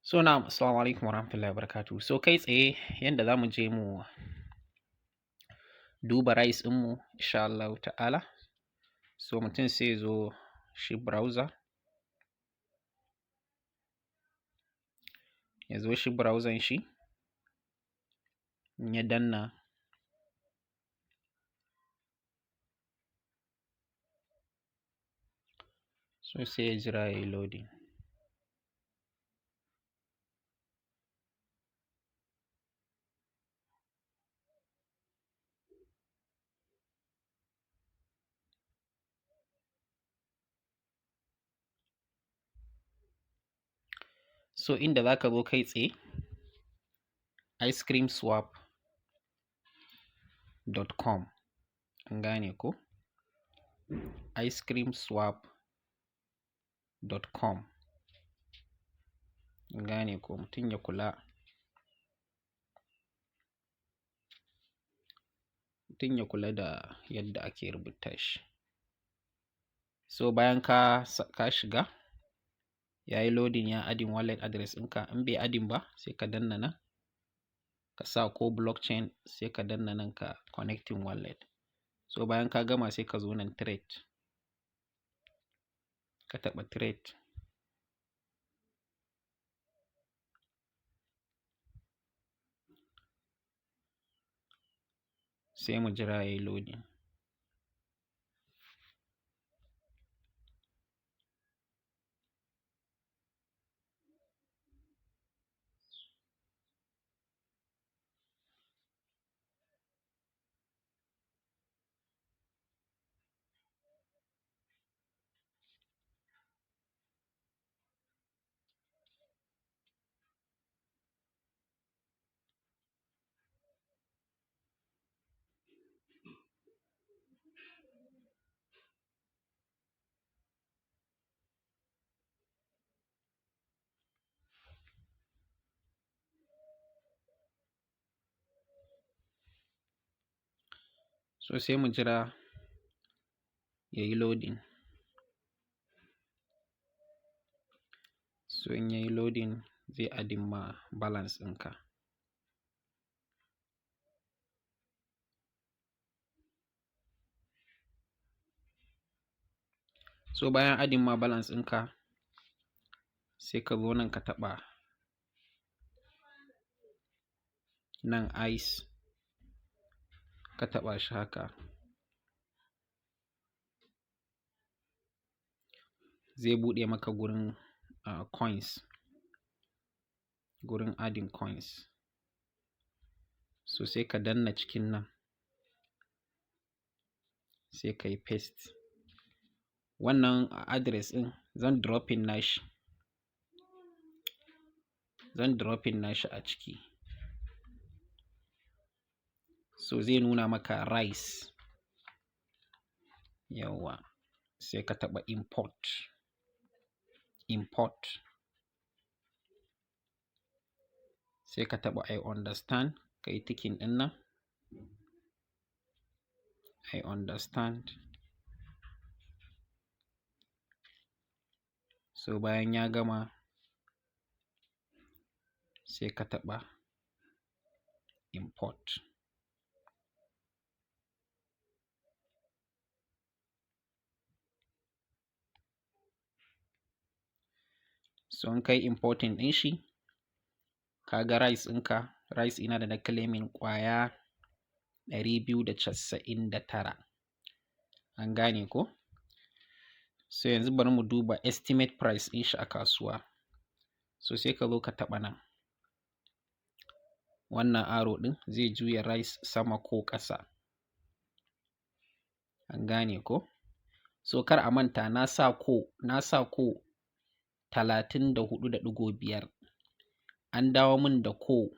So na'am, assalamu alaikum warahmatullahi wabarakatuh. So kai tsaye yanda za mu je mu duba rice ɗinmu insha Allahu ta'ala. So mutum sai ya zo shi browser, ya zo shi browser shi, in ya danna so sai ya jira ya yi loading. So inda za ka zo kai tsaye icecreamswap.com, an gane ko? icecreamswap.com, an gane ko? Mutum ya kula, mutum ya kula da yadda ake rubuta shi. So bayan ka shiga, ya yi loading, ya adding wallet address ɗinka. In bai adding ba sai ka danna nan ka sa ko blockchain, sai ka danna nan ka connecting wallet. So bayan ka gama sai ka zo nan trade, ka taɓa trade. Sai mu jira ya yi loading. So sai mu jira ya yi loading. So in ya yi loading zai adding ma balance ɗinka. So bayan adding ma balance ɗinka sai ka zo nan ka taɓa nan ice, ka taɓa shi haka, zai buɗe maka gurin coins, gurin adding coins. So sai ka danna cikin nan sai ka yi paste wannan address ɗin. Zan dropping nashi a ciki. So zai nuna maka rice, yawwa, sai ka taɓa import, import, sai ka taɓa "I understand", ka yi ticking ɗin nan "I understand". So bayan ya gama sai ka taɓa import. So in kai importing ɗin shi, ka ga rice ɗinka, rice ina da na claiming ƙwaya 299, an gane ko? So yanzu bari mu duba estimate price ɗin shi a kasuwa. So sai ka zo ka taɓa nan, wannan arrow ɗin zai juya rice sama ko ƙasa, an gane ko? So kar a manta na sa ko 34.5, an dawo min da ko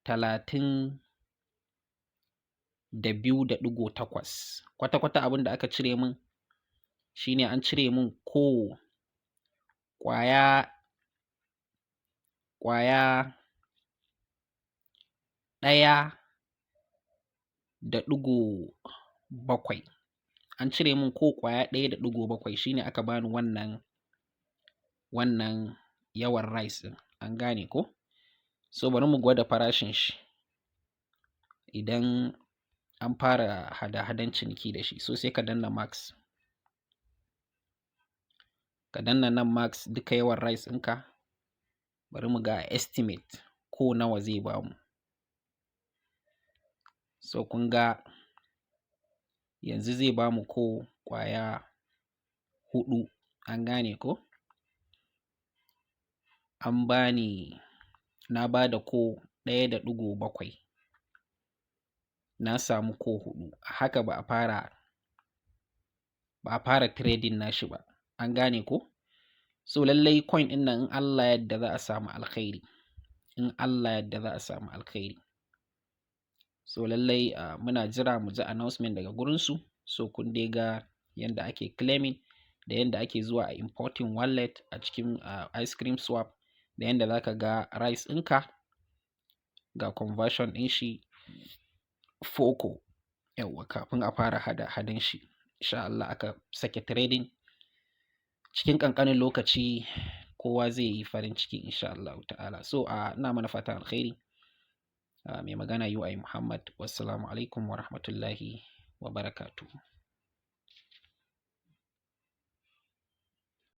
32.8. Kwata-kwata abin da aka cire min shine an cire min ko ƙwaya 1.7. An cire min ko ƙwaya 1.7, shine aka bani wannan. yawan rice ɗin, an gane ko? So bari mu gwada farashin shi idan an fara hada-hadan ciniki da shi. So sai ka danna max, ka danna nan max, duka yawan rice ɗinka. Bari mu ga estimate ko nawa zai bamu. So kun ga yanzu zai bamu ko ƙwaya 4, an gane ko? An bani, na ba da ko 1.7, na samu ko 4. Haka ba a fara trading nashi ba, an gane ko? So lallai coin ɗin nan, in Allah yadda, za a samu alkhairi, in Allah yadda za a samu alkhairi. So lallai muna jira mu ji announcement daga gurinsu. So kun dai ga yanda ake claiming, da yanda ake zuwa a importing wallet a cikin Ice Cream Swap, da yanda za ka ga rice ɗinka, ga conversion ɗin shi foko yawwa kafin a fara hada hadan shi. Insha Allah aka sake trading cikin ƙanƙanin lokaci, kowa zai yi farin ciki, insha Allahu ta'ala. So ina mana fatan alkhairi. Mai magana UI Muhammad. Wassalamu alaikum wa rahmatullahi wa barakatuhu.